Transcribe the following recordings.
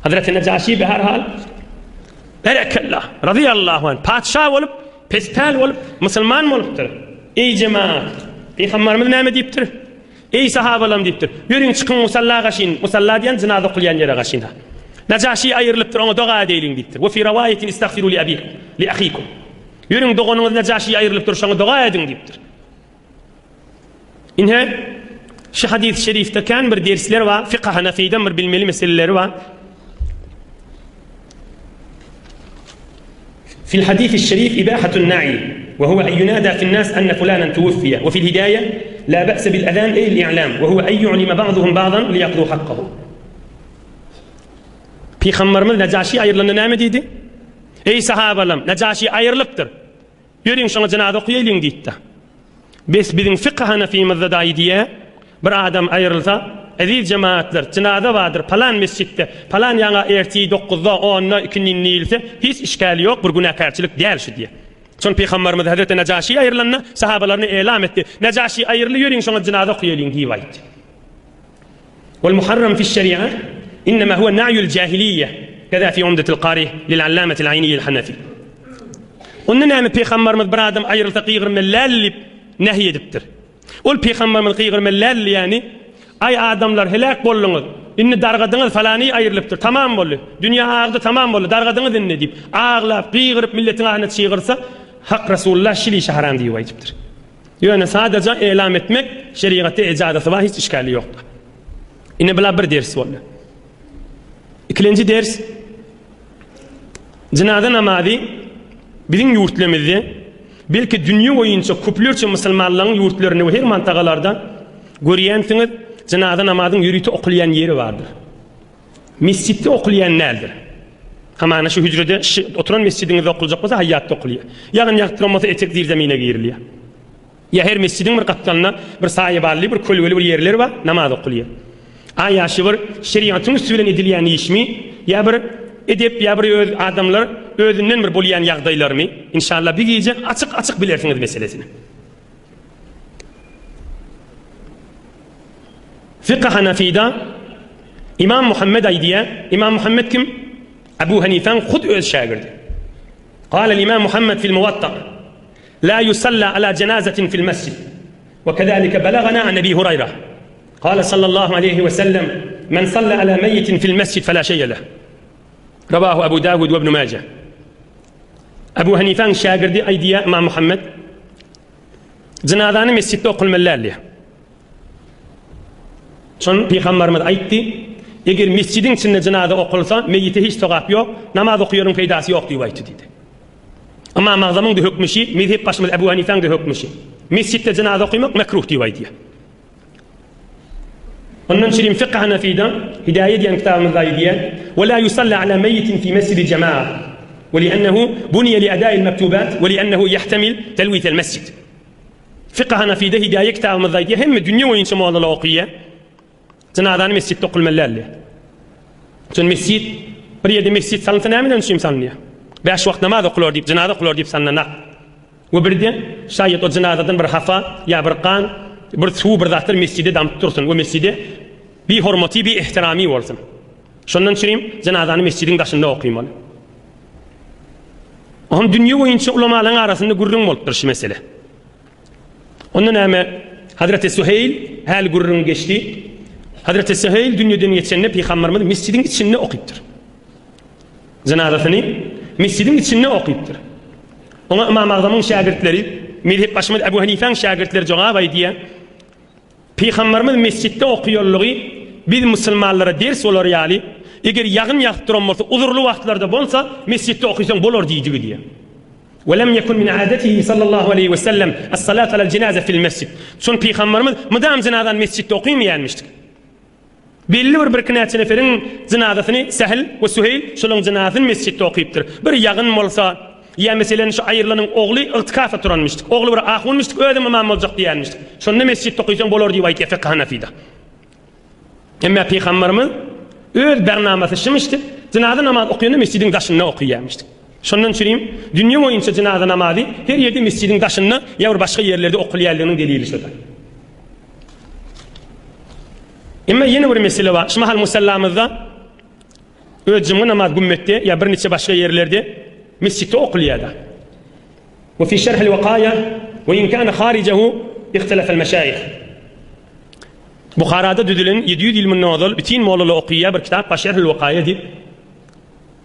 Hazreti Nejaşi be her hal Berekella, razyallahu anh, patyşa bolup, pespäl bolup, musulman bolupdyr. Eý jemaat, Pygambarymyz näme diýipdir? Eý sahabalarym diýipdir. Ýörüň çykyň musalla gaşyn, musalla diýen jynaza okulýan ýere gaşyn. Nejaşi aýrylypdyr, oňa doga edeýliň diýipdir. We fi rawaýetin istagfiru li abikum, li ahikum. Ýörüň doganyňyz Nejaşi aýrylypdyr, şoňa doga ediň diýipdir. Ine, şu hadys-y şerifde kän bir dersler bar, fykh Hanafiden bir bilmeli meseleleri bar. Fil hadis-i şerif ibahatun na'i we huwa en yunada fin nas enne fulanan tuwfiye we fil hidaye la ba'se bil azan ey al-i'lam we huwa en yu'lima ba'duhum ba'dan liyaqdu hakkahu. Pygamberimiz Nejaşi aýrylanda näme diýdi? Eý sahabalarym, Nejaşi aýrylypdyr. Ýörüň şoňa jynaza okaýalyň diýipdir. Bes biziň fykh hanafymyzda daýy diýýä, bir adam aýrylsa, eziz jemagatlar, jynaza bardyr palan mesjitde, palan ýaňa ertir dokuzda, onda, ikindin diýilse, hiç işgäli ýok, bir günäkärçilik däl şu diýýä. Şol pygambarymyz hezreti Nejaşi aýrylanda sahabalaryna elam etdi, Nejaşi aýryldy ýörüň şoňa jynaza okaýalyň diýip aýtdy. Wal muharram fiş şeri'a innema huwe na'ýul jahiliýe keza fi umdetil kari lil allametil aýniýil hanefi. Onda näme pygambarymyz bir adam aýrylsa gygyrmaly däl diýip nähi edipdir. Ol pygambarymyz gygyrmaly däl diýýäni, Aý adamlar heläk bolduňyz, indi dargadyňyz falany aýrylypdyr, tamam boldy, dünýä agdy tamam boldy, dargadyňyz indi diýip, aglap, gygyryp milletiň ahyna çygyrsa, Hak Resulullah şil işi haram diýip aýdypdyr. Ýöne sadaja elam etmek şerigatda ejazasy bar hiç işgäli ýokdur. Ine bula bir ders boldy. Ikilenji ders jynaza namazy biziň ýurtlarymyzda belki dünýe boýunça köplerçe musulmanlaryň ýurtlarynda we her mantagalarda görýänsiňiz jynaza namazyň ýörite okulýan ýeri bardyr. Mesjitde okulýan däldir. Hamana şu hüjrede şu oturan mesjidiňizde okuljak bolsa haýýatda okulýar. Ýagyn ýagyp duran bolsa etek zirzemine girilýär. Ýa her mesjidiň bir gapdalynda bir saýabarly bir kölgeli bir ýerler bar, namaz okulýar. A ýa şu bir şerigatyň üsti bilen edilýän işmi ýa bir edep ýa bir öz adamlar özünden bir bolýan ýagdaýlarmy? Inşallah bir gije açyk-açyk bilersiňiz meselesini. Fykh Hanafida Imam Muhammed aýdýar, Imam Muhammed kim? Abu Hanifäň hut öz şägirdi. Galel Imam Muhammed fil Muwatta, La yusalla ala jenazatin fil mesjid. Ve kezalike belagana an Ebi Hurayra. Kale sallallahu aleyhi ve sellem, Men salla ala meyyitin fil mesjid fela şeye leh. Rawahu Abu Dawud ve İbn Mace. Abu Hanifäň şägirdi aýdýar Imam Muhammed, Jynazany mesjitde okulmaly däl diýýär. Şony Pygambarymyz aýtdy, Eger mesjidiň içinde jynaza okulsa, meýite hiç sogap ýok, namaz okaýanyň peýdasy ýok diýip aýtdy diýdi. Ymam Agzamyň-da hökmi şi, mezhep başymyz Ebu Hanifäň-de hökmi şi. Mesjitde jynaza okamak mekruh diýip aýdýar. Ondan çirim Fykh Hanafida Hidaýe diýen kitabymyzda aýdýar, Ve la yusalla ala meyyitin fi mesjidi jema'a ve li'ennehu buniye li eda'il mektubat ve li'ennehu yahtemil telwitel mesjid. Fykh Hanafide Hidaýe kitabymyzda aýdýar, hemme dünýe boýunça mollalar okyýar. Jynazany mesjitde okulmaly däl diýýär. Çünki mesjit bir ýerde mesjit salynsa nämeden üçin salynýar? Bäş wagt namaz okular diýip, jynaza okular diýip salynanok. We birde şaýat o jynazadan bir hapa ýa bir gan, bir suw bir zatlar mesjide damyp dursun we mesjide bi hormaty, bi ehtiramy bolsun. Şondan üçin jynazany mesjidiň daşynda okymaly. Oňam dünýe boýunça ulamalaryň arasynda gürrüň bolupdyr şu mesele. Onda näme? Hazreti Suheýl häli gürrüň geçdi. Hazreti Suheýl dünýeden geçende Pygamberimiz mesjidiň içinde okypdyr. Jynazasyny mesjidiň içinde okypdyr. Oňa Ymam Agzamyň şägirtleri, mezhep başymyz Ebu Hanifäň şägirtleri jogap aýdýar. Pygamberimiz mesjitde okaýanlygy biz musulmanlara ders bolar ýaly, eger ýagyn ýagyp duran bolsa, uzurly wagtlarda bolsa, mesjitde okysaň bolar diýdigi diýýär. We lem yekun min adatihi sallallahu aleýhi we sellem es-salatu alel jenaze fil mesjid. Şon Pygamberimiz mydam jynazany mesjitde okymaýanmyşdyk. Belli bir birkinäçe neferiň jynazasyny Sähl we Süheýl şolaryň jynazasyny mesjitde okypdyr. Bir ýagyn bolsa, ýa meselen şu aýrylanyň ogly ygtykafa turanmyşdyk. Ogly bir ahunmyşdyk, özem ymam boljak diýýänmişdik. Şonda mesjitde okysaň bolar diýip aýtýar fykh Hanafyda. Emma Pygamberimiz öz bernamasy şymyşdy, jynaza namaz okýanda mesjidiň daşynda okyýarmyşdyk. Şondan çürim, dünýe boýunça jynaza namazy her ýerde mesjidiň daşynda ýa bir başga ýerlerde okulýanlygynyň delili şudur. Emma ýene bir mesele bar. Şu mahal musallamyzda. Öz jumga namaz gümmetde ýa birniçe başga ýerlerde mesjitde okulýar-da. We fi şerhil wekaýa we in kana harijahu ihtelefel meşaýih. Buharada düzülen 700 ýyl mundan ozal bütin mollalar okyýar bir kitap bar Şerhül Wekaýa diýip.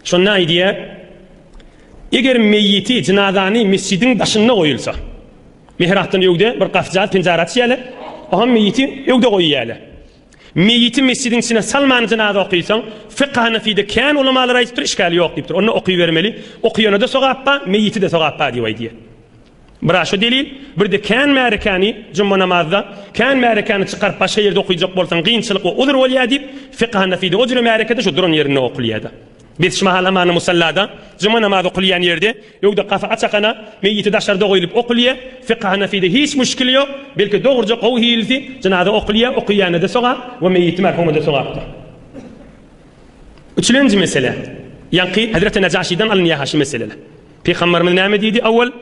Şonda aýdýar, Eger meýiti, jynazany mesjidiň daşynda goýulsa, mihrapdan öňde bir gapjal penjara açýarlar, oňa meýiti öňde goýýarlar. Meýiti mesjidiň içine salman jynaza okysaň, fykh Hanafide kän ulamalar aýdypdyr, işgali ýok diýipdir. Onda okybermeli. Okyýana-da sogap bar, meýiti-de sogap bar diýip aýdýar. Bira şu delil, birde kän märekäni juma namazda, kän märekäni çykaryp başga ýerde okyjak bolsaň kynçylyk we uzr bolýar diýip, fykh Hanafide o jüre märekede şu duran ýerinde okulýar-da. Biz şu mahal hamana musallada, juma namazy okulýan ýerde, öňde gapy açakana, meýiti daşarda goýlup okulýar, fykh Hanafide hiç müşkil ýok, belki dogruja gowy hilisi, jynaza okulýar, okyýana-da sogap we meýiti merhuma-da sogapdyr. Üçülenji mesele, ýaňky Hezreti Nejaşydan alynýar-ha şu meseleler. Pygamberimiz näme diýdi owal?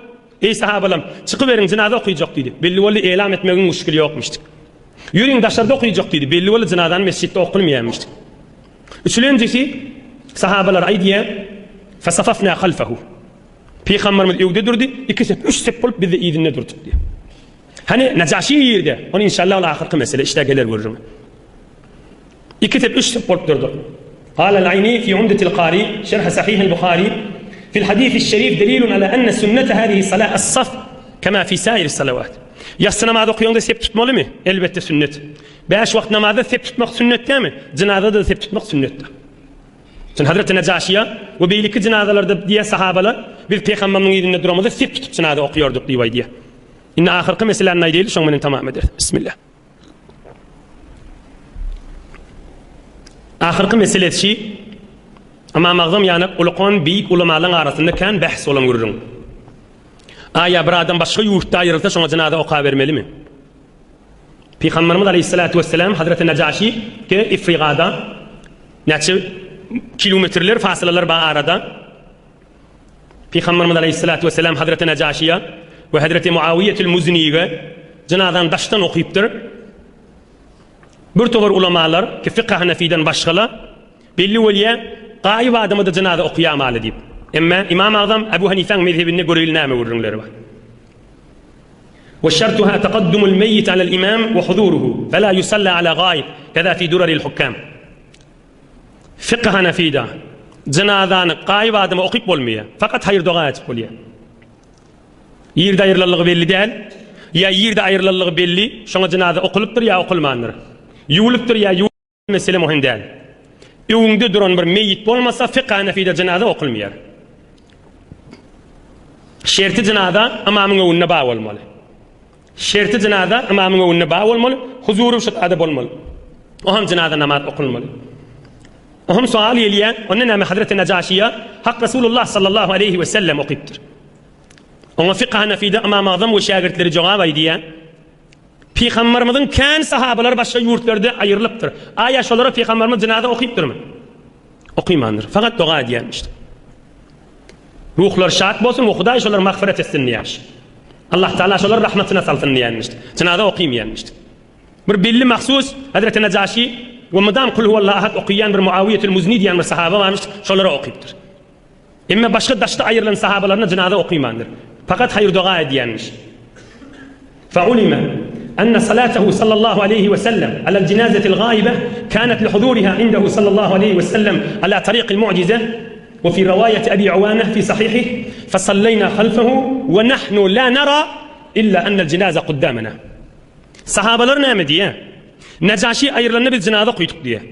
Eý sahabalam, çykyberiň jynaza okyjak diýdi. Belli boldy elam etmegiň müşkili ýokmuşdyk. Ýörüň daşarda okyjak diýdi. Belli boldy jynazany mesjitde okulmaýarmyşdyk. Üçülenjisi sahabalar aýdýar, Fasafafna halfahu. Pygamberimiz öňde durdy, iki sep, üç sep bolup biz-de yzynda durduk diýýär. Hany Najaşi nirde? Ony inşallah ol ahyrky mesele, işde geler gürrüňi. Iki sep, üç sep bolup durduk. Galal Aýni fi Umdetil Kari, şerh Sahihil Buhari, fil hadisi şerif delilun ala enne sünnete hadihi salah as-saf kema fi sair salawat. Ýassy namaz okaýaňda sep tutmalymy? Elbetde sünnet. Bäş wagt namazda sep tutmak sünnet dälmi? Jynazada-da sep tutmak sünnetdir. Şun Hazreti Nejaşiýa we beýleki jynazalarda diýýär sahabalar, biz pygamberimiziň yzynda duramyzda sep tutup jynaza okaýardyk diýip aýdýar. Indi ahyrky meseläni aýdaýly, şoň bilen tamam ederis. Bismillah. Ahyrky mesele şi, Ymam Agzam ýanak ulakan beýik ulamalaryň arasynda kän bähs bolan gürrüň. Aýa bir adam başga ýurtda aýrylsa şoňa jynaza okabermelimi? Pygamberimiz aleýhissalatu wesselam Hazreti Nejaşi ke Ifrigada näçe kilometrler fasylalar bar arada Pygamberimiz aleýhissalatu wesselam Hazreti Nejaşiýa we Hazreti Muawiýetul Muznige jynazany daşdan okypdyr. Bir topar ulamalar ki fykh Hanefiden başgala belli bolýar, gaýyp adama-da jynaza okaýamaly diýip. Emma Imam Agzam Ebu Hanifäň mezhebinde göreýli näme gürrüňleri bar. We şertuha takaddumul meýit alel imam we huzuruhu, fela yusalla ala gaýyb, keza fi duraril hukkam. Fykh Hanefide jynazany gaýyp adama okyp bolmaýar. Fakat haýyr-doga etip bolýar. Ýerde aýrylanlygy belli däl, ýa ýerde aýrylanlygy belli, şoňa jynaza okulypdyr ýa okulmandyr. Ýuwulypdyr ýa ýuwulmandyr mesele möhüm däl. Öňde duran bir meýit bolmasa fykh Hanefide jynaza okulmaýar. Şerti jynaza ymamyň öňünde bar bolmaly. Şerti jynaza ymamyň öňünde bar bolmaly, huzury şu zada bolmaly. O hem jynaza namaz okulmaly. O hem sual gelýär, onda näme Hazreti Nejaşiýa Hak Resulullah sallallahu aleyhi we sellem okypdyr. Oňa fykh Hanafide Ymam Agzam we şägirtleri jogap aýdýar. Pygamberimiziň kän sahabalary başga ýurtlarda aýrylypdyr. Aýa şolara pygamberimiz jynaza okypdyrmy? Okymandyr. Fakat doga edýärmişdir. Ruhlary şat bolsun we Hudaý şolary magfyret etsin diýýärmiş. Allah Taala şolary rahmatyna salsyn diýýärmişdir. Jynaza okymýarmyşdyr. Bir belli mahsus Hazreti Nejaşi we mydam Kul huwallahu ahad okaýan bir Muawiýetul Muzni diýen bir sahaba barmyş, şolara okypdyr. Emma başga daşda aýrylan sahabalaryna jynaza okymandyr. Fakat haýyr-doga edýänmiş. Fa'ulime enne salatehu sallallahu aleýhi we sellem alel jenazetil gaýibe kanet li huzuriha indehu sallallahu aleýhi we sellem ala tariqil mu'jize we fi riwaýeti Ebi Uwane fi sahihih fesalleýna halfehu we nahnu la nara illa ennel jenaze kuddamena. Sahabalar näme diýýär? Nejaşi aýrylanda biz jynaza okydyk diýýär.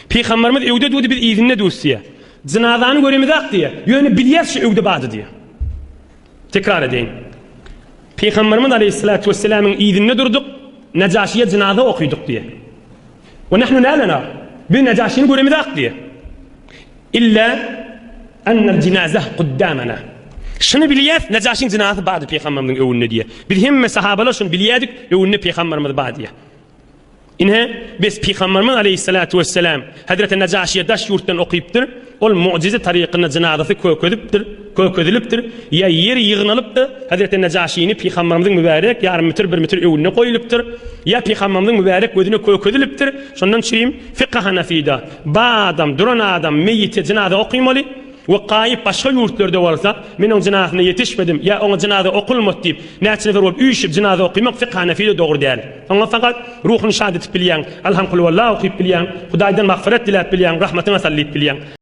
Pygamberimiz öwde durdy biz yzynda durus diýýär. Jynazany göremizak diýýär. Ýöne bilýäs şu öwde bardy diýýär. Tekrar edeýin. Pygamberimiz aleyhissalatu vesselamyň yzynda durduk, Nejaşiýe jynaza okydyk diýýär. We nahnu la nara. Biz Nejaşini göremizak diýýär. Illa ennel jinazah kuddamana. Şuny bilýäs, Nejaşiň jynazasy bardy pygamberimiziň öwünde diýýär. Biz hemme sahabalar şuny bilýärdik, öwünde pygamberimiz bar diýýär. Ine, bes Pygamberimiz aleýhissalatu wessalam Hezreti Nejaşyýa daş ýurtdan okypdyr. Ol mugjyza tarykynda jynazasy kökezipdir, kökezilipdir, ýa ýer ýygnalypdyr, Hezreti Nejaşyny Pygamberimiziň mübärek ýarym metr, bir metr öňünde goýulypdyr, ýa Pygamberimiziň mübärek gözüne kökezilipdir. Şondan üçin fykh Hanafyda ba adam, duran adam meýite jynaza okymaly we gaýyp başga ýurtlarda bolsa, men oň jynazasyna ýetişmedim, ýa oňa jynaza okulmady diýip, näçe nefer bolup üýşüp jynaza okymak fykh Hanafyda dogry däl. Oňa fakat ruhuny şad edip bilýäň, Alhamkulwalla okyp bilýäň, Hudaýdan magfyret diläp bilýäň, rahmatyňa sal diýip bilýäň.